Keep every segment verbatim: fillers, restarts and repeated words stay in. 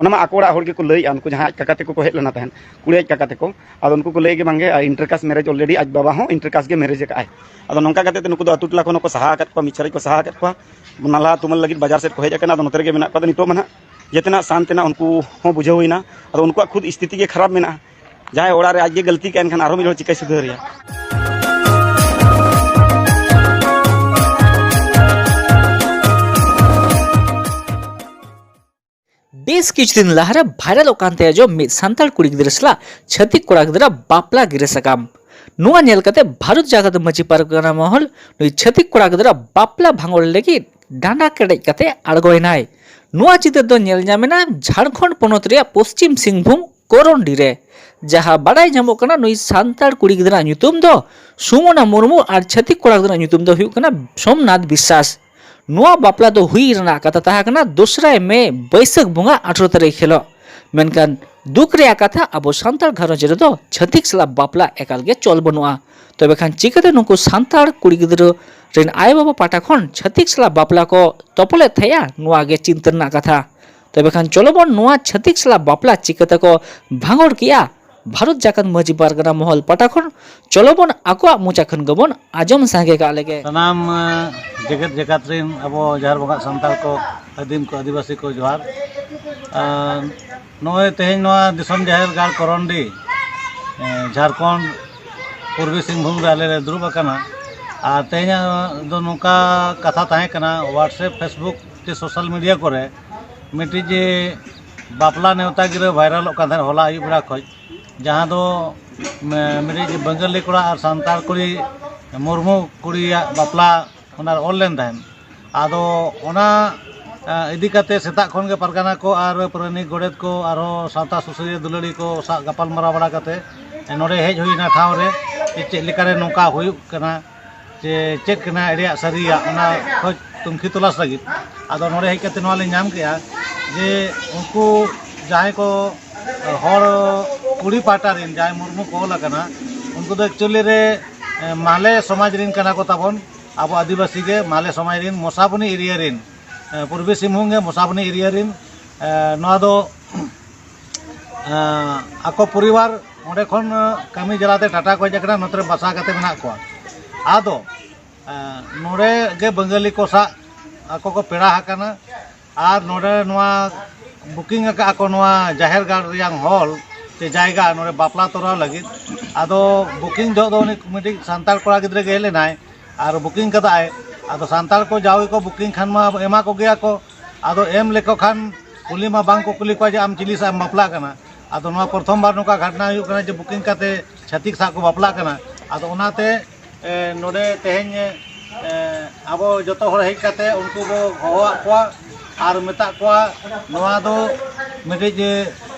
ᱚᱱᱟ ᱢᱟ ᱟᱠᱚ ᱚᱲᱟᱜ ᱦᱚᱲ ᱜᱮᱠᱚ ᱞᱟᱹᱭᱮᱫᱼᱟ, ᱩᱱᱠᱩ ᱡᱟᱦᱟᱸ ᱟᱡ ᱠᱟᱠᱟ ᱛᱮᱠᱚ ᱠᱚ ᱦᱮᱡ ᱞᱮᱱᱟ ᱛᱟᱦᱮᱸᱫ, ᱠᱩᱲᱤ ᱟᱡ ᱠᱟᱠᱟ ᱛᱮᱠᱚ᱾ ᱟᱫᱚ ᱩᱱᱠᱩ ᱠᱚ ᱞᱟᱹᱭ ᱜᱮ, ᱵᱟᱝᱜᱮ, ᱟᱨ ᱤᱱᱴᱟᱨ ᱠᱟᱥᱴ ᱢᱮᱨᱮᱡᱽ ᱚᱞᱨᱮᱰᱤ ᱟᱡ ᱵᱟᱵᱟ ᱦᱚᱸ ᱤᱱᱴᱟᱨ ᱠᱟᱥᱴ ᱜᱮ ᱢᱮᱨᱮᱡᱽ ᱟᱠᱟᱫᱼᱟᱭ᱾ ᱟᱫᱚ ᱱᱚᱝᱠᱟ ᱠᱟᱛᱮ ᱛᱮ ᱱᱩᱠᱩ ᱫᱚ ᱟᱹᱛᱩ ᱴᱚᱞᱟ ᱠᱷᱚᱱ ᱦᱚᱸᱠᱚ ᱥᱟᱦᱟ ᱟᱠᱟᱫ ᱠᱚᱣᱟ, ᱢᱤᱫ ᱪᱷᱚᱴ ᱠᱚ ᱥᱟᱦᱟ ᱟᱠᱟᱫ ᱠᱚᱣᱟ᱾ ᱱᱟᱞᱦᱟ ᱛᱩᱢᱟᱹᱞ ᱞᱟᱹᱜᱤᱫ ᱵᱟᱡᱟᱨ ᱥᱮᱫ ᱠᱚ ᱦᱮᱡ ᱟᱠᱟᱱᱟ᱾ ᱟᱫᱚ ᱱᱚᱛᱮ ᱨᱮᱜᱮ ᱢᱮᱱᱟᱜ ᱠᱚᱣᱟ᱾ ᱟᱫᱚ ᱱᱤᱛᱚᱜ ᱢᱟ ᱱᱟᱦᱟᱜ ᱡᱮᱛᱮᱱᱟᱜ ᱥᱟᱱ ᱛᱮᱱᱟᱜ ᱩᱱᱠᱩ ᱦᱚᱸ ᱵᱩᱡᱷᱟᱹᱣ ᱦᱩᱭᱱᱟ᱾ ᱟᱫᱚ ᱩᱱᱠᱩᱣᱟᱜ ᱠᱷᱩᱫ ᱥᱛᱷᱤᱛᱤ ᱜᱮ ᱠᱷᱟᱨᱟᱯ ᱢᱮᱱᱟᱜᱼᱟ᱾ ᱡᱟᱦᱟᱸᱭ ᱚᱲᱟᱜ ᱨᱮ ᱟᱡ ᱜᱮ ᱜᱟᱹᱞᱛᱤ ᱠᱮᱫᱼᱟ, ᱮᱱᱠᱷᱟᱱ ᱟᱨᱦᱚᱸ ᱢᱤᱫ ᱦᱚᱲ ᱪᱤᱠᱟᱹᱭ ᱥᱩᱫᱷᱟᱹᱨᱮᱭᱟ? ᱵᱮᱥ ᱠᱤᱪᱷᱩ ᱫᱤᱱ ᱞᱟᱦᱟᱨᱮ ᱵᱷᱟᱭᱨᱟᱞᱚᱜ ᱠᱟᱱ ᱛᱟᱦᱮᱸ ᱡᱚ ᱢᱤᱫ ᱥᱟᱱᱛᱟᱲ ᱠᱩᱲᱤ ᱜᱤᱫᱽᱨᱟᱹ ᱥᱟᱞᱟᱜ ᱪᱷᱟᱹᱛᱤᱠ ᱠᱚᱲᱟ ᱜᱤᱫᱽᱨᱟᱹ ᱵᱟᱯᱞᱟ ᱜᱤᱨᱟᱹ ᱥᱟᱠᱟᱢ᱾ ᱱᱚᱣᱟ ᱧᱮᱞ ᱠᱟᱛᱮ ᱵᱷᱟᱨᱚᱛ ᱡᱟᱠᱟᱛ ᱢᱟᱹᱡᱷᱤ ᱯᱟᱨᱜᱟᱱᱟ ᱢᱚᱦᱚᱞ ᱱᱩᱭ ᱪᱷᱟᱹᱛᱤᱠ ᱠᱚᱲᱟ ᱜᱤᱫᱽᱨᱟᱹ ᱵᱟᱯᱞᱟ ᱵᱷᱟᱸᱜᱚᱲ ᱞᱟᱹᱜᱤᱫ ᱰᱟᱸᱰᱟ ᱠᱮᱴᱮᱡ ᱠᱟᱛᱮ ᱟᱬᱜᱚᱭᱮᱱᱟᱭ᱾ ᱱᱚᱣᱟ ᱪᱤᱛᱟᱹᱨ ᱫᱚ ᱧᱮᱞ ᱧᱟᱢᱮᱱᱟ ᱡᱷᱟᱲᱠᱷᱚᱸᱰ ᱯᱚᱱᱚᱛ ᱨᱮᱭᱟᱜ ᱯᱚᱥᱪᱤᱢ ᱥᱤᱝᱵᱷᱩᱢ ᱠᱚᱨᱚᱱᱰᱤ ᱨᱮ, ᱡᱟᱦᱟᱸ ᱵᱟᱰᱟᱭ ᱧᱟᱢᱚᱜ ᱠᱟᱱᱟ ᱱᱩᱭ ᱥᱟᱱᱛᱟᱲ ᱠᱩᱲᱤ ᱜᱤᱫᱽᱨᱟᱹ ᱧᱩᱛᱩᱢ ᱫᱚ ᱥᱩᱢᱚᱱᱟ ᱢᱩᱨᱢᱩ ᱟᱨ ᱪᱷᱟᱹᱛᱤᱠ ᱠᱚᱲᱟ ᱜᱤᱫᱽᱨᱟᱹ ᱧᱩᱛᱩᱢ ᱫᱚ ᱦᱩᱭᱩᱜ ᱠᱟᱱᱟ ᱥᱳᱢᱱᱟᱛᱷ ᱵᱤᱥᱥᱟᱥ᱾ ᱱᱚᱣᱟ ᱵᱟᱯᱞᱟ ᱫᱚ ᱦᱩᱭ ᱨᱮᱱᱟᱜ ᱠᱟᱛᱷᱟ ᱛᱟᱦᱮᱸ ᱠᱟᱱᱟ ᱫᱚᱥᱨᱟᱭ ᱢᱮ, ᱵᱟᱹᱭᱥᱟᱹᱠᱷ ᱵᱚᱸᱜᱟ ᱟᱴᱷᱨᱚ ᱛᱟᱹᱨᱤᱠᱷ ᱦᱤᱞᱳᱜ᱾ ᱢᱮᱱᱠᱷᱟᱱ ᱫᱩᱠ ᱨᱮᱭᱟᱜ ᱠᱟᱛᱷᱟ, ᱟᱵᱚ ᱥᱟᱱᱛᱟᱲ ᱜᱷᱟᱨᱚᱸᱡᱽ ᱨᱮᱫᱚ ᱪᱷᱟᱹᱛᱤᱠ ᱥᱟᱞᱟᱜ ᱵᱟᱯᱞᱟ ᱮᱠᱟᱞ ᱜᱮ ᱪᱚᱞ ᱵᱟᱹᱱᱩᱜᱼᱟ᱾ ᱛᱚᱵᱮ ᱠᱷᱟᱱ ᱪᱤᱠᱟᱹᱛᱮ ᱱᱩᱠᱩ ᱥᱟᱱᱛᱟᱲ ᱠᱩᱲᱤ ᱜᱤᱫᱽᱨᱟᱹ ᱨᱮᱱ ᱟᱭᱳᱼᱵᱟᱵᱟ ᱯᱟᱦᱴᱟ ᱠᱷᱚᱱ ᱪᱷᱟᱹᱛᱤᱠ ᱥᱟᱞᱟᱜ ᱵᱟᱯᱞᱟ ᱠᱚ ᱛᱚᱯᱚᱞᱮᱫ ᱛᱟᱦᱮᱸᱜᱼᱟ? ᱱᱚᱣᱟ ᱜᱮ ᱪᱤᱱᱛᱟᱹ ᱨᱮᱱᱟᱜ ᱠᱟᱛᱷᱟ᱾ ᱛᱚᱵᱮ ᱠᱷᱟᱱ ᱪᱚᱞᱚ ᱵᱚᱱ ᱱᱚᱣᱟ ᱪᱷᱟᱹᱛᱤᱠ ᱥᱟᱞᱟᱜ ᱵᱟᱯᱞᱟ ᱪᱤᱠᱟᱹ ᱛᱮᱠᱚ ᱵᱷᱟᱸᱜᱚᱲ ᱠᱮᱜᱼᱟ? ᱵᱷᱟᱨᱚᱛ ᱡᱟᱠᱟᱛ ᱢᱟᱹᱡᱷᱤ ᱯᱟᱨᱜᱟᱱᱟ ᱢᱚᱦᱚᱞ ᱯᱟᱦᱴᱟ ᱠᱷᱚᱱ ᱪᱚᱞᱚ ᱵᱚᱱ ᱟᱠᱚᱣᱟᱜ ᱢᱚᱪᱟ ᱠᱷᱚᱱ ᱜᱮᱵᱚᱱ ᱟᱸᱡᱚᱢ ᱥᱟᱸᱜᱮ ᱠᱟᱜ ᱞᱮᱜᱮ᱾ ᱥᱟᱱᱟᱢ ᱡᱮᱜᱮᱛ ᱡᱟᱠᱟᱛ ᱨᱮᱱ ᱟᱵᱚ ᱡᱟᱦᱮᱨ ᱵᱚᱸᱜᱟ ᱥᱟᱱᱛᱟᱲ ᱠᱚ, ᱟᱹᱫᱤᱢ ᱠᱚ, ᱟᱹᱫᱤᱵᱟᱹᱥᱤ ᱠᱚ ᱡᱚᱦᱟᱨ᱾ ᱟᱨ ᱱᱚᱜᱼᱚᱭ ᱛᱮᱦᱮᱧ ᱱᱚᱣᱟ ᱫᱤᱥᱚᱢ ᱡᱟᱦᱮᱨ ᱜᱟᱲ ᱠᱚᱨᱚᱱᱰᱤ, ᱡᱷᱟᱲᱠᱷᱚᱸᱰ ᱯᱩᱨᱵᱤ ᱥᱤᱝᱵᱷᱩᱢ ᱨᱮ ᱟᱞᱮ ᱞᱮ ᱫᱩᱲᱩᱵ ᱟᱠᱟᱱᱟ᱾ ᱟᱨ ᱛᱮᱦᱮᱧᱟᱜ ᱫᱚ ᱱᱚᱝᱠᱟ ᱠᱟᱛᱷᱟ ᱛᱟᱦᱮᱸ ᱠᱟᱱᱟ, WhatsApp, Facebook ᱪᱮ social media ᱠᱚᱨᱮ ᱢᱤᱫᱴᱤᱡ ᱡᱮ ᱵᱟᱯᱞᱟ ᱱᱮᱣᱛᱟ ᱜᱤᱨᱟᱹ ᱵᱷᱟᱭᱨᱟᱞᱚᱜ ᱠᱟᱱ ᱛᱟᱦᱮᱸᱫ ᱦᱚᱞᱟ ᱟᱹᱭᱩᱵ ᱵᱮᱲᱟ ᱠᱷᱚᱱ, ᱡᱟᱦᱟᱸ ᱫᱚ ᱢᱤᱫᱴᱤᱡ ᱵᱟᱝᱜᱟᱞᱤ ᱠᱚᱲᱟ ᱟᱨ ᱥᱟᱱᱛᱟᱲ ᱠᱩᱲᱤ, ᱢᱩᱨᱢᱩ ᱠᱩᱲᱤᱭᱟᱜ ᱵᱟᱯᱞᱟ ᱚᱱᱟ ᱨᱮ ᱚᱞ ᱞᱮᱱ ᱛᱟᱦᱮᱸᱫ᱾ ᱟᱫᱚ ᱚᱱᱟ ᱤᱫᱤ ᱠᱟᱛᱮ ᱥᱮᱛᱟᱜ ᱠᱷᱚᱱ ᱜᱮ ᱯᱟᱨᱜᱟᱱᱟ ᱠᱚ ᱟᱨ ᱯᱟᱨᱟᱱᱤᱠ ᱜᱚᱰᱮᱛ ᱠᱚ ᱟᱨᱦᱚᱸ ᱥᱟᱶᱛᱟ ᱥᱩᱥᱟᱹᱨᱤᱭᱟᱹ ᱫᱩᱞᱟᱹᱲᱤ ᱠᱚ ᱥᱟᱶ ᱜᱟᱯᱟᱞ ᱢᱟᱨᱟᱣ ᱵᱟᱲᱟ ᱠᱟᱛᱮ ᱱᱚᱰᱮ ᱦᱮᱡ ᱦᱩᱭᱱᱟ ᱴᱷᱟᱶ ᱨᱮ, ᱡᱮ ᱪᱮᱫ ᱞᱮᱠᱟᱨᱮ ᱱᱚᱝᱠᱟ ᱦᱩᱭᱩᱜ ᱠᱟᱱᱟ, ᱡᱮ ᱪᱮᱫ ᱠᱟᱱᱟ ᱮᱲᱮᱭᱟᱜ ᱥᱟᱹᱨᱤᱭᱟᱜ, ᱚᱱᱟ ᱠᱷᱚᱡ ᱛᱩᱱᱠᱷᱤ ᱛᱚᱞᱟᱥ ᱞᱟᱹᱜᱤᱫ᱾ ᱟᱫᱚ ᱱᱚᱰᱮ ᱦᱮᱡ ᱠᱟᱛᱮ ᱱᱚᱣᱟ ᱞᱮ ᱧᱟᱢ ᱠᱮᱜᱼᱟ ᱡᱮ ᱩᱱᱠᱩ ᱡᱟᱦᱟᱸᱭ ᱠᱚ ᱦᱚᱲ ᱠᱩᱲᱤ ᱯᱟᱦᱴᱟ ᱨᱮᱱ ᱡᱟᱦᱟᱸᱭ ᱢᱩᱨᱢᱩ ᱠᱚ ᱚᱞ ᱟᱠᱟᱱᱟ, ᱩᱱᱠᱩ ᱫᱚ actually ᱨᱮ ᱢᱟᱦᱞᱮ ᱥᱚᱢᱟᱡᱽ ᱨᱮᱱ ᱠᱟᱱᱟ ᱠᱚ ᱛᱟᱵᱚᱱ, ᱟᱵᱚ ᱟᱹᱫᱤᱵᱟᱹᱥᱤ ᱜᱮ ᱢᱟᱦᱞᱮ ᱥᱚᱢᱟᱡᱽ ᱨᱮᱱ, ᱢᱚᱥᱟᱵᱚᱱᱤ ᱮᱨᱤᱭᱟ ᱨᱮᱱ, ᱯᱩᱨᱵᱤ ᱥᱤᱝᱵᱷᱩᱢ ᱜᱮ ᱢᱚᱥᱟᱵᱚᱱᱤ ᱮᱨᱤᱭᱟ ᱨᱮᱱ ᱮ, ᱱᱚᱣᱟ ᱫᱚ, ᱮ, ᱟᱠᱚ ᱯᱚᱨᱤᱵᱟᱨ ᱚᱸᱰᱮ ᱠᱷᱚᱱ, ᱮ, ᱠᱟᱹᱢᱤ ᱡᱟᱞᱟᱛᱮ ᱴᱟᱴᱟ ᱠᱚ ᱦᱮᱡ ᱟᱠᱟᱱᱟ, ᱱᱚᱛᱮ ᱨᱮ ᱵᱟᱥᱟ ᱠᱟᱛᱮ ᱢᱮᱱᱟᱜ ᱠᱚᱣᱟ᱾ ᱟᱫᱚ, ᱮ, ᱱᱚᱰᱮ ᱜᱮ ᱵᱟᱝᱜᱟᱞᱤ ᱠᱚ ᱥᱟᱶ ᱟᱠᱚ ᱠᱚ ᱯᱮᱲᱟ ᱟᱠᱟᱱᱟ᱾ ᱟᱨ ᱱᱚᱰᱮ ᱱᱚᱣᱟ ᱵᱩᱠᱤᱝ ᱟᱠᱟᱫᱼᱟ ᱠᱚ ᱱᱚᱣᱟ ᱡᱟᱦᱮᱨ ᱜᱟᱲ ᱨᱮᱭᱟᱝ ᱦᱚᱞ ᱪᱮ ᱡᱟᱭᱜᱟ, ᱱᱚᱰᱮ ᱵᱟᱯᱞᱟ ᱛᱚᱨᱟᱣ ᱞᱟᱹᱜᱤᱫ᱾ ᱟᱫᱚ ᱵᱩᱠᱤᱝ ᱡᱚᱦᱚᱜ ᱫᱚ ᱩᱱᱤ ᱢᱤᱫᱴᱤᱡ ᱥᱟᱱᱛᱟᱲ ᱠᱚᱲᱟ ᱜᱤᱫᱽᱨᱟᱹ ᱜᱮ ᱦᱮᱡ ᱞᱮᱱᱟᱭ ᱟᱨ ᱵᱩᱠᱤᱝ ᱠᱟᱫᱟᱭ᱾ ᱟᱫᱚ ᱥᱟᱱᱛᱟᱲ ᱠᱚ ᱡᱟᱣ ᱜᱮᱠᱚ ᱵᱩᱠᱤᱝ ᱠᱷᱟᱱ ᱢᱟ ᱮᱢᱟ ᱠᱚᱜᱮᱭᱟ ᱠᱚ᱾ ᱟᱫᱚ ᱮᱢ ᱞᱮᱠᱚ ᱠᱷᱟᱱ ᱠᱩᱞᱤ ᱢᱟ ᱵᱟᱝ ᱠᱚ ᱠᱩᱞᱤ ᱠᱚᱣᱟ ᱡᱮ ᱟᱢ ᱪᱤᱞᱤ ᱥᱟᱶ ᱮᱢ ᱵᱟᱯᱞᱟᱜ ᱠᱟᱱᱟ᱾ ᱟᱫᱚ ᱱᱚᱣᱟ ᱯᱨᱚᱛᱷᱚᱢ ᱵᱟᱨ ᱱᱚᱝᱠᱟ ᱜᱷᱟᱴᱱᱟ ᱦᱩᱭᱩᱜ ᱠᱟᱱᱟ ᱡᱮ ᱵᱩᱠᱤᱝ ᱠᱟᱛᱮ ᱪᱷᱟᱹᱛᱤᱠ ᱥᱟᱶ ᱠᱚ ᱵᱟᱯᱞᱟᱜ ᱠᱟᱱᱟ᱾ ᱟᱫᱚ ᱚᱱᱟᱛᱮ ᱮ, ᱱᱚᱰᱮ ᱛᱮᱦᱮᱧ, ᱮ, ᱟᱵᱚ ᱡᱚᱛᱚ ᱦᱚᱲ ᱦᱮᱡ ᱠᱟᱛᱮ ᱩᱱᱠᱩ ᱵᱚ ᱦᱚᱦᱚᱣᱟᱫ ᱠᱚᱣᱟ ᱟᱨ ᱢᱮᱛᱟᱜ ᱠᱚᱣᱟ, ᱱᱚᱣᱟ ᱫᱚ ᱢᱤᱫᱴᱤᱡ, ᱮ,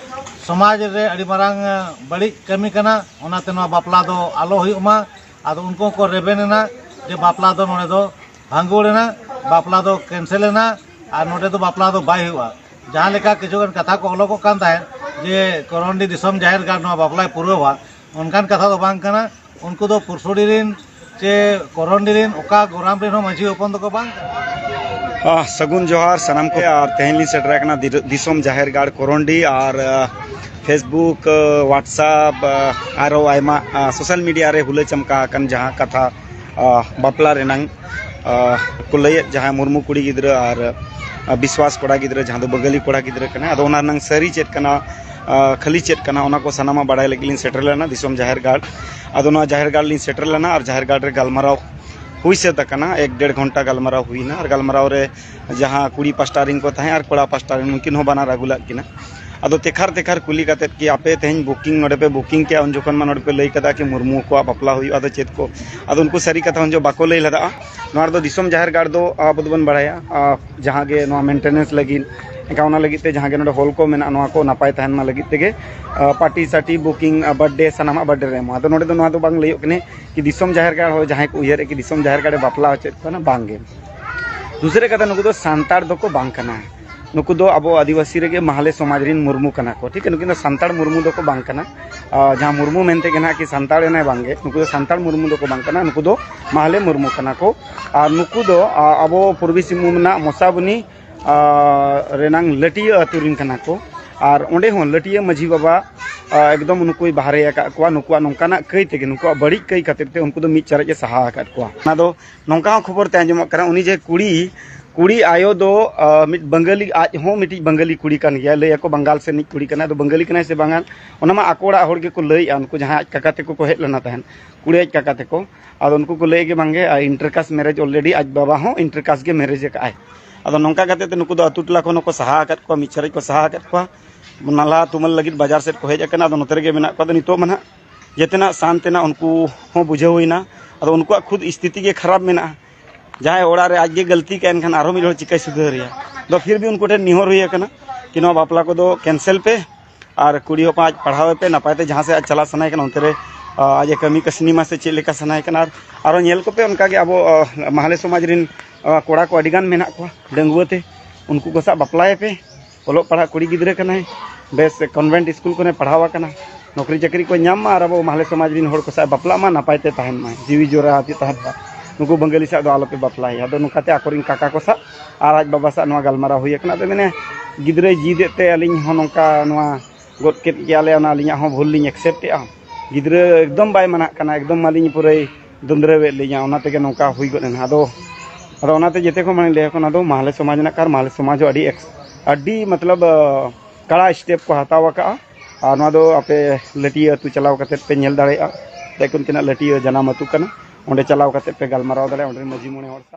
ᱥᱚᱢᱟᱡᱽ ᱨᱮ ᱟᱹᱰᱤ ᱢᱟᱨᱟᱝ, ᱮ, ᱵᱟᱹᱲᱤᱡ ᱠᱟᱹᱢᱤ ᱠᱟᱱᱟ, ᱚᱱᱟᱛᱮ ᱱᱚᱣᱟ ᱵᱟᱯᱞᱟ ᱫᱚ ᱟᱞᱚ ᱦᱩᱭᱩᱜ ᱢᱟ᱾ ᱟᱫᱚ ᱩᱱᱠᱩ ᱦᱚᱸᱠᱚ ᱨᱮᱵᱮᱱ ᱮᱱᱟ ᱡᱮ ᱵᱟᱯᱞᱟ ᱫᱚ ᱱᱚᱰᱮ ᱫᱚ ᱵᱷᱟᱸᱜᱚᱲ ᱮᱱᱟ, ᱵᱟᱯᱞᱟ ᱫᱚ ᱠᱮᱱᱥᱮᱞ ᱮᱱᱟ ᱟᱨ ᱱᱚᱰᱮ ᱫᱚ ᱵᱟᱯᱞᱟ ᱫᱚ ᱵᱟᱭ ᱦᱩᱭᱩᱜᱼᱟ᱾ ᱡᱟᱦᱟᱸ ᱞᱮᱠᱟ ᱠᱤᱪᱷᱩ ᱜᱟᱱ ᱠᱟᱛᱷᱟ ᱠᱚ ᱚᱞᱚᱜᱚᱜ ᱠᱟᱱ ᱛᱟᱦᱮᱸᱫ ᱡᱮ ᱠᱚᱨᱚᱱᱰᱤ ᱫᱤᱥᱚᱢ ᱡᱟᱦᱮᱨ ᱜᱟᱲ ᱱᱚᱣᱟ ᱵᱟᱯᱞᱟᱭ ᱯᱩᱨᱟᱹᱣᱟ, ᱚᱱᱠᱟᱱ ᱠᱟᱛᱷᱟ ᱫᱚ ᱵᱟᱝ ᱠᱟᱱᱟ᱾ ᱩᱱᱠᱩ ᱫᱚ ᱯᱩᱨᱥᱩᱰᱤ ᱨᱮᱱ ᱪᱮ ᱠᱚᱨᱚᱱᱰᱤ ᱨᱮᱱ ᱚᱠᱟ ᱜᱚᱨᱟᱢ ᱨᱮᱱ ᱦᱚᱸ ᱢᱟᱹᱡᱷᱤ ᱦᱚᱯᱚᱱ ᱫᱚᱠᱚ ᱵᱟᱝ ᱠᱟᱱᱟ᱾ ᱟᱦ, ᱥᱟᱹᱜᱩᱱ ᱡᱚᱦᱟᱨ ᱥᱟᱱᱟᱢ ᱠᱚ᱾ ᱟᱨ ᱛᱮᱦᱮᱧ ᱞᱤᱧ ᱥᱮᱴᱮᱨ ᱟᱠᱟᱱᱟ ᱫᱤᱨ-, ᱫᱤᱥᱚᱢ ᱡᱟᱦᱮᱨ ᱜᱟᱲ ᱠᱚᱨᱚᱱᱰᱤ ᱟᱨ, ᱟᱦ, Facebook, ᱟᱦ, WhatsApp, ᱟᱦ, ᱟᱨᱚ ᱟᱭᱢᱟ, ᱟᱦ, social media ᱨᱮ ᱦᱩᱞᱟᱹ ᱪᱟᱢᱠᱟ ᱟᱠᱟᱱ ᱡᱟᱦᱟᱸ ᱠᱟᱛᱷᱟ, ᱟᱦ, ᱵᱟᱯᱞᱟ ᱨᱮᱱᱟᱝ, ᱟᱦ, ᱠᱚ ᱞᱟᱹᱭᱮᱫ, ᱡᱟᱦᱟᱸᱭ ᱢᱩᱨᱢᱩ ᱠᱩᱲᱤ ᱜᱤᱫᱽᱨᱟᱹ ᱟᱨ, ᱟᱦ, ᱵᱤᱥᱣᱟᱥ ᱠᱚᱲᱟ ᱜᱤᱫᱽᱨᱟᱹ, ᱡᱟᱦᱟᱸ ᱫᱚ ᱵᱟᱝᱜᱟᱞᱤ ᱠᱚᱲᱟ ᱜᱤᱫᱽᱨᱟᱹ ᱠᱟᱱᱟᱭ, ᱟᱫᱚ ᱚᱱᱟ ᱨᱮᱱᱟᱝ ᱥᱟᱹᱨᱤ ᱪᱮᱫ ᱠᱟᱱᱟ, ᱟᱦ, ᱠᱷᱟᱹᱞᱤ ᱪᱮᱫ ᱠᱟᱱᱟ, ᱚᱱᱟ ᱠᱚ ᱥᱟᱱᱟᱢᱟᱜ ᱵᱟᱲᱟᱭ ᱞᱟᱹᱜᱤᱫ ᱞᱤᱧ ᱥᱮᱴᱮᱨ ᱞᱮᱱᱟ ᱫᱤᱥᱚᱢ ᱡᱟᱦᱮᱨ ᱜᱟᱲ᱾ ᱟᱫᱚ ᱱᱚᱣᱟ ᱡᱟᱦᱮᱨ ᱜᱟᱲ ᱞᱤᱧ ᱥᱮᱴᱮᱨ ᱞᱮᱱᱟ ᱟᱨ ᱡᱟᱦᱮᱨ ᱜᱟᱲ ᱨᱮ ᱜᱟᱞᱢᱟᱨᱟᱣ ᱦᱩᱭ ᱥᱟᱹᱛ ᱟᱠᱟᱱᱟ᱾ ᱮᱠ ᱰᱮᱲ ᱜᱷᱚᱱᱴᱟ ᱜᱟᱞᱢᱟᱨᱟᱣ ᱦᱩᱭᱱᱟ ᱟᱨ ᱜᱟᱞᱢᱟᱨᱟᱣ ᱨᱮ ᱡᱟᱦᱟᱸ ᱠᱩᱲᱤ ᱯᱟᱥᱴᱟ ᱨᱮᱱ ᱠᱚ ᱛᱟᱦᱮᱸ ᱟᱨ ᱠᱚᱲᱟ ᱯᱟᱥᱴᱟ ᱨᱮᱱ, ᱩᱱᱠᱤᱱ ᱦᱚᱸ ᱵᱟᱱᱟᱨ ᱟᱹᱜᱩ ᱞᱮᱫ ᱠᱤᱱᱟ᱾ ᱟᱫᱚ ᱛᱮᱠᱷᱟᱨ ᱛᱮᱠᱷᱟᱨ ᱠᱩᱞᱤ ᱠᱟᱛᱮᱫ ᱠᱤ ᱟᱯᱮ ᱛᱮᱦᱮᱧ ᱵᱩᱠᱤᱝ ᱱᱚᱰᱮ ᱯᱮ ᱵᱩᱠᱤᱝ ᱠᱮᱜᱼᱟ, ᱩᱱ ᱡᱚᱠᱷᱚᱱ ᱢᱟ ᱱᱚᱰᱮ ᱯᱮ ᱞᱟᱹᱭ ᱠᱟᱫᱟ ᱠᱤ ᱢᱩᱨᱢᱩ ᱠᱚᱣᱟᱜ ᱵᱟᱯᱞᱟ ᱦᱩᱭᱩᱜᱼᱟ, ᱟᱫᱚ ᱪᱮᱫ ᱠᱚ? ᱟᱫᱚ ᱩᱱᱠᱩ ᱥᱟᱹᱨᱤ ᱠᱟᱛᱷᱟ ᱩᱱ ᱡᱚᱠᱷᱚᱱ ᱵᱟᱠᱚ ᱞᱟᱹᱭ ᱞᱮᱫᱟ᱾ ᱱᱚᱣᱟ ᱨᱮᱫᱚ ᱫᱤᱥᱚᱢ ᱡᱟᱦᱮᱨ ᱜᱟᱲ ᱫᱚ ᱟᱵᱚ ᱫᱚᱵᱚᱱ ᱵᱟᱲᱟᱭᱟ, ᱟᱨ ᱡᱟᱦᱟᱸ ᱜᱮ ᱱᱚᱣᱟ maintenance ᱞᱟᱹᱜᱤᱫ, ᱮᱱᱠᱷᱟᱱ ᱚᱱᱟ ᱞᱟᱹᱜᱤᱫ ᱛᱮ ᱡᱟᱦᱟᱸ ᱜᱮ ᱱᱚᱰᱮ ᱦᱚᱞ ᱠᱚ ᱢᱮᱱᱟᱜᱼᱟ, ᱱᱚᱣᱟ ᱠᱚ ᱱᱟᱯᱟᱭ ᱛᱟᱦᱮᱱ ᱢᱟ ᱞᱟᱹᱜᱤᱫ ᱛᱮᱜᱮ, ᱟᱨ party ᱥᱟᱴᱤ ᱵᱩᱠᱤᱝ, ᱟᱨ birthday ᱥᱟᱱᱟᱢᱟᱜ birthday ᱨᱮ ᱮᱢᱚᱜᱼᱟ᱾ ᱟᱫᱚ ᱱᱚᱰᱮ ᱫᱚ ᱱᱚᱣᱟ ᱫᱚ ᱵᱟᱝ ᱞᱟᱹᱭᱚᱜ ᱠᱟᱱᱟ ᱠᱤ ᱫᱤᱥᱚᱢ ᱡᱟᱦᱮᱨ ᱜᱟᱲ ᱦᱚᱸ ᱡᱟᱦᱟᱸᱭ ᱠᱚ ᱩᱭᱦᱟᱹᱨᱮᱫ ᱠᱤ ᱫᱤᱥᱚᱢ ᱡᱟᱦᱮᱨ ᱜᱟᱲ ᱨᱮ ᱵᱟᱯᱞᱟ ᱦᱚᱪᱚᱭᱮᱫ ᱠᱚᱣᱟ, ᱵᱟᱝ ᱜᱮ᱾ ᱫᱩᱥᱨᱟᱹ ᱠᱟᱛᱷᱟ, ᱱᱩᱠᱩ ᱫᱚ ᱥᱟᱱᱛᱟᱲ ᱫᱚᱠᱚ ᱵᱟᱝ ᱠᱟᱱᱟ᱾ ᱱᱩᱠᱩ ᱫᱚ ᱟᱵᱚ ᱟᱹᱫᱤᱵᱟᱹᱥᱤ ᱨᱮᱜᱮ ᱢᱟᱦᱞᱮ ᱥᱚᱢᱟᱡᱽ ᱨᱮᱱ ᱢᱩᱨᱢᱩ ᱠᱟᱱᱟ ᱠᱚ, ᱴᱷᱤᱠ ᱜᱮᱭᱟ? ᱱᱩᱠᱤᱱ ᱫᱚ ᱥᱟᱱᱛᱟᱲ ᱢᱩᱨᱢᱩ ᱫᱚᱠᱚ ᱵᱟᱝ ᱠᱟᱱᱟ᱾ ᱟᱨ ᱡᱟᱦᱟᱸ ᱢᱩᱨᱢᱩ ᱢᱮᱱᱛᱮ ᱜᱮ ᱱᱟᱦᱟᱜ ᱠᱤ ᱥᱟᱱᱛᱟᱲ ᱮᱱᱟᱭ, ᱵᱟᱝ ᱜᱮ, ᱱᱩᱠᱩ ᱫᱚ ᱥᱟᱱᱛᱟᱲ ᱢᱩᱨᱢᱩ ᱫᱚᱠᱚ ᱵᱟᱝ ᱠᱟᱱᱟ, ᱱᱩᱠᱩ ᱫᱚ ᱢᱟᱦᱞᱮ ᱢᱩᱨᱢᱩ ᱠᱟᱱᱟ ᱠᱚ᱾ ᱟᱨ ᱱᱩᱠᱩ ᱫᱚ, ᱟ, ᱟᱵᱚ ᱯᱩᱨᱵᱤ ᱥᱤᱝᱵᱷᱩᱢ ᱨᱮᱱᱟᱜ ᱢᱚᱥᱟᱵᱚᱱᱤ, ᱟᱨ ᱨᱮᱱᱟᱝ ᱞᱟᱹᱴᱤᱭᱟᱹ ᱟᱹᱛᱩ ᱨᱮᱱ ᱠᱟᱱᱟ ᱠᱚ᱾ ᱟᱨ ᱚᱸᱰᱮ ᱦᱚᱸ ᱞᱟᱹᱴᱤᱭᱟᱹ ᱢᱟᱹᱡᱷᱤ ᱵᱟᱵᱟ, ᱟᱨ ᱮᱠᱫᱚᱢ ᱩᱱᱠᱩᱭ ᱵᱟᱦᱨᱮ ᱟᱠᱟᱫ ᱠᱚᱣᱟ᱾ ᱱᱩᱠᱩᱣᱟᱜ ᱱᱚᱝᱠᱟᱱᱟᱜ ᱠᱟᱹᱭ ᱛᱮᱜᱮ, ᱱᱩᱠᱩᱣᱟᱜ ᱵᱟᱹᱲᱤᱡ ᱠᱟᱹᱭ ᱠᱷᱟᱹᱛᱤᱨ ᱛᱮ ᱩᱱᱠᱩ ᱫᱚ ᱢᱤᱫ ᱪᱟᱨᱮᱡ ᱮ ᱥᱟᱦᱟ ᱟᱠᱟᱫ ᱠᱚᱣᱟ᱾ ᱚᱱᱟ ᱫᱚ ᱱᱚᱝᱠᱟ ᱦᱚᱸ ᱠᱷᱚᱵᱚᱨ ᱛᱮ ᱟᱸᱡᱚᱢᱚᱜ ᱠᱟᱱᱟ, ᱩᱱᱤ ᱡᱮ ᱠᱩᱲᱤ, ᱠᱩᱲᱤ ᱟᱭᱳ ᱫᱚ, ᱟᱨ ᱢᱤᱫ ᱵᱟᱝᱜᱟᱞᱤ, ᱟᱡ ᱦᱚᱸ ᱢᱤᱫᱴᱤᱡ ᱵᱟᱝᱜᱟᱞᱤ ᱠᱩᱲᱤ ᱠᱟᱱ ᱜᱮᱭᱟ, ᱞᱟᱹᱭ ᱟᱠᱚ ᱵᱟᱝᱜᱟᱞ ᱥᱮᱱ ᱨᱤᱱᱤᱡ ᱠᱩᱲᱤ ᱠᱟᱱᱟᱭ᱾ ᱟᱫᱚ ᱵᱟᱝᱜᱟᱞᱤ ᱠᱟᱱᱟᱭ ᱥᱮ ᱵᱟᱝᱟ, ᱚᱱᱟ ᱢᱟ ᱟᱠᱚ ᱚᱲᱟᱜ ᱦᱚᱲ ᱜᱮᱠᱚ ᱞᱟᱹᱭᱮᱫᱼᱟ, ᱩᱱᱠᱩ ᱡᱟᱦᱟᱸᱭ ᱟᱡ ᱠᱟᱠᱟ ᱛᱮᱠᱚ ᱠᱚ ᱦᱮᱡ ᱞᱮᱱᱟ ᱛᱟᱦᱮᱸᱫ, ᱠᱩᱲᱤ ᱟᱡ ᱠᱟᱠᱟ ᱛᱮᱠᱚ᱾ ᱟᱫᱚ ᱩᱱᱠᱩ ᱠᱚ ᱞᱟᱹᱭᱮᱫ ᱜᱮ, ᱵᱟᱝᱜᱮ, ᱟᱨ inter caste marriage already ᱟᱡ ᱵᱟᱵᱟ ᱦᱚᱸ inter caste ᱜᱮ marriage ᱟᱠᱟᱫ ᱟᱭ᱾ ᱟᱫᱚ ᱱᱚᱝᱠᱟ ᱠᱟᱛᱮ ᱛᱮ ᱱᱩᱠᱩ ᱫᱚ ᱟᱹᱛᱩ ᱴᱚᱞᱟ ᱠᱷᱚᱱ ᱦᱚᱸᱠᱚ ᱥᱟᱦᱟ ᱟᱠᱟᱫ ᱠᱚᱣᱟ, ᱢᱤᱫ ᱪᱟᱨᱮᱡ ᱠᱚ ᱥᱟᱦᱟ ᱟᱠᱟᱫ ᱠᱚᱣᱟ᱾ ᱱᱟᱞᱦᱟ ᱛᱩᱢᱟᱹᱞ ᱞᱟᱹᱜᱤᱫ ᱵᱟᱡᱟᱨ ᱥᱮᱫ ᱠᱚ ᱦᱮᱡ ᱟᱠᱟᱱᱟ᱾ ᱟᱫᱚ ᱱᱚᱛᱮ ᱨᱮᱜᱮ ᱢᱮᱱᱟᱜ ᱠᱚᱣᱟ᱾ ᱟᱫᱚ ᱱᱤᱛᱚᱜ ᱢᱟ ᱱᱟᱦᱟᱜ ᱡᱮᱛᱮᱱᱟᱜ ᱥᱟᱱᱛᱮᱱᱟᱜ ᱩᱱᱠᱩ ᱦᱚᱸ ᱵᱩᱡᱷᱟᱹᱣ ᱦᱩᱭᱱᱟ᱾ ᱟᱫᱚ ᱩᱱᱠᱩᱣᱟᱜ ᱠᱷᱩᱫ ᱥᱛᱷᱤᱛᱤ ᱜᱮ ᱠᱷᱟᱨᱟᱯ ᱢᱮᱱᱟᱜᱼᱟ᱾ ᱡᱟᱦᱟᱸᱭ ᱚᱲᱟᱜ ᱨᱮ ᱟᱡ ᱜᱮ ᱜᱟᱹᱞᱛᱤ ᱠᱟᱜᱼᱟ, ᱮᱱᱠᱷᱟᱱ ᱟᱨᱦᱚᱸ ᱢᱤᱫ ᱦᱚᱲ ᱪᱤᱠᱟᱹᱭ ᱥᱩᱫᱷᱟᱹᱨᱮᱭᱟ? ᱟᱫᱚ ᱯᱷᱤᱨ ᱵᱷᱤ ᱩᱱᱠᱩ ᱴᱷᱮᱱ ᱱᱮᱦᱚᱨ ᱦᱩᱭ ᱟᱠᱟᱱᱟ ᱠᱤ ᱱᱚᱣᱟ ᱵᱟᱯᱞᱟ ᱠᱚᱫᱚ cancel ᱯᱮ, ᱟᱨ ᱠᱩᱲᱤ ᱦᱚᱯᱚᱱ ᱟᱡ ᱯᱟᱲᱦᱟᱣ ᱮᱯᱮ ᱱᱟᱯᱟᱭ ᱛᱮ, ᱡᱟᱦᱟᱸ ᱥᱮᱫ ᱟᱡ ᱪᱟᱞᱟᱜ ᱥᱟᱱᱟᱭᱮ ᱠᱟᱱᱟ ᱚᱱᱛᱮ ᱨᱮ, ᱟᱡ ᱮ ᱠᱟᱹᱢᱤ ᱠᱟᱹᱥᱱᱤ ᱢᱟ ᱥᱮ ᱪᱮᱫ ᱞᱮᱠᱟ ᱥᱟᱱᱟᱭᱮ ᱠᱟᱱᱟ᱾ ᱟᱨ ᱟᱨᱚ ᱧᱮᱞ ᱠᱚᱯᱮ, ᱚᱱᱠᱟ ᱜᱮ ᱟᱵᱚ, ᱟᱸ, ᱢᱟᱦᱞᱮ ᱥᱚᱢᱟᱡᱽ ᱨᱮᱱ, ᱟᱸ, ᱠᱚᱲᱟ ᱠᱚ ᱟᱹᱰᱤ ᱜᱟᱱ ᱢᱮᱱᱟᱜ ᱠᱚᱣᱟ ᱰᱟᱺᱜᱩᱣᱟᱹ ᱛᱮ, ᱩᱱᱠᱩ ᱠᱚ ᱥᱟᱶ ᱵᱟᱯᱞᱟᱭᱮᱯᱮ᱾ ᱚᱞᱚᱜ ᱯᱟᱲᱦᱟᱜ ᱠᱩᱲᱤ ᱜᱤᱫᱽᱨᱟᱹ ᱠᱟᱱᱟᱭ, ᱵᱮᱥ convent ᱥᱠᱩᱞ ᱠᱷᱚᱱᱮ ᱯᱟᱲᱦᱟᱣ ᱟᱠᱟᱱᱟ, ᱱᱚᱠᱨᱤ ᱪᱟᱹᱠᱨᱤ ᱠᱚ ᱧᱟᱢ ᱢᱟ ᱟᱨ ᱟᱵᱚ ᱢᱟᱦᱞᱮ ᱥᱚᱢᱟᱡᱽ ᱨᱮᱱ ᱦᱚᱲ ᱠᱚ ᱥᱟᱶ ᱵᱟᱯᱞᱟᱜ ᱢᱟ, ᱱᱟᱯᱟᱭ ᱛᱮ ᱛᱟᱦᱮᱱ ᱢᱟᱭ, ᱡᱤᱣᱤ ᱡᱚᱲᱟ ᱟᱛᱮ ᱛᱟᱦᱮᱱ ᱢᱟ᱾ ᱱᱩᱠᱩ ᱵᱟᱝᱜᱟᱞᱤ ᱥᱟᱶ ᱫᱚ ᱟᱞᱚᱯᱮ ᱵᱟᱯᱞᱟᱭᱟ᱾ ᱟᱫᱚ ᱱᱚᱝᱠᱟᱛᱮ ᱟᱠᱚᱨᱮᱱ ᱠᱟᱠᱟ ᱠᱚ ᱥᱟᱶ ᱟᱨ ᱟᱡ ᱵᱟᱵᱟ ᱥᱟᱶ ᱱᱚᱣᱟ ᱜᱟᱞᱢᱟᱨᱟᱣ ᱦᱩᱭ ᱟᱠᱟᱱᱟ᱾ ᱟᱫᱚ ᱢᱮᱱᱮ, ᱜᱤᱫᱽᱨᱟᱹᱭ ᱡᱤᱫ ᱮᱫ ᱛᱮ ᱟᱹᱞᱤᱧ ᱦᱚᱸ ᱱᱚᱝᱠᱟ ᱱᱚᱣᱟ ᱜᱚᱫ ᱠᱮᱫ ᱜᱮᱭᱟᱞᱮ, ᱚᱱᱟ ᱟᱹᱞᱤᱧᱟᱜ ᱦᱚᱸ ᱵᱷᱩᱞ ᱞᱤᱧ accept ᱮᱫᱼᱟ᱾ ᱜᱤᱫᱽᱨᱟᱹ ᱮᱠᱫᱚᱢ ᱵᱟᱭ ᱢᱟᱱᱟᱜ ᱠᱟᱱᱟ, ᱮᱠᱫᱚᱢ ᱢᱟᱞᱤᱧ ᱯᱩᱨᱟᱹᱭ ᱫᱩᱸᱫᱽᱨᱟᱹᱣᱮᱫ ᱞᱤᱧᱟ, ᱚᱱᱟ ᱛᱮᱜᱮ ᱱᱚᱝᱠᱟ ᱦᱩᱭ ᱜᱚᱫ ᱮᱱᱟ᱾ ᱟᱫᱚ, ᱟᱫᱚ ᱚᱱᱟᱛᱮ ᱡᱮᱛᱮ ᱠᱷᱚᱱ ᱢᱟᱲᱟᱝ ᱞᱟᱹᱭ ᱟᱠᱚ, ᱚᱱᱟ ᱫᱚ ᱢᱟᱦᱞᱮ ᱥᱚᱢᱟᱡᱽ ᱨᱮᱱᱟᱜ ᱠᱟᱨ, ᱢᱟᱦᱞᱮ ᱥᱚᱢᱟᱡᱽ ᱦᱚᱸ ᱟᱹᱰᱤ ᱮᱠᱥ-, ᱟᱹᱰᱤ ᱢᱚᱛᱞᱚᱵ, ᱟᱸ, ᱠᱟᱲᱟ step ᱠᱚ ᱦᱟᱛᱟᱣ ᱟᱠᱟᱫᱼᱟ᱾ ᱟᱨ ᱱᱚᱣᱟ ᱫᱚ ᱟᱯᱮ ᱞᱟᱹᱴᱤᱭᱟᱹ ᱟᱹᱛᱩ ᱪᱟᱞᱟᱣ ᱠᱟᱛᱮᱫ ᱯᱮ ᱧᱮᱞ ᱫᱟᱲᱮᱭᱟᱜᱼᱟ, ᱛᱮᱠᱩᱱ ᱛᱤᱱᱟᱹᱜ ᱞᱟᱹᱴᱤᱭᱟᱹ ᱡᱟᱱᱟᱢ ᱟᱹᱛᱩ ᱠᱟᱱᱟ, ᱚᱸᱰᱮ ᱪᱟᱞᱟᱣ ᱠᱟᱛᱮᱫ ᱯᱮ ᱜᱟᱞᱢᱟᱨᱟᱣ ᱫᱟᱲᱮᱭᱟᱜᱼᱟ ᱚᱸᱰᱮ ᱨᱮᱱ ᱢᱟᱹᱡᱷᱤ ᱢᱚᱬᱮ ᱦᱚᱲ ᱥᱟᱶ᱾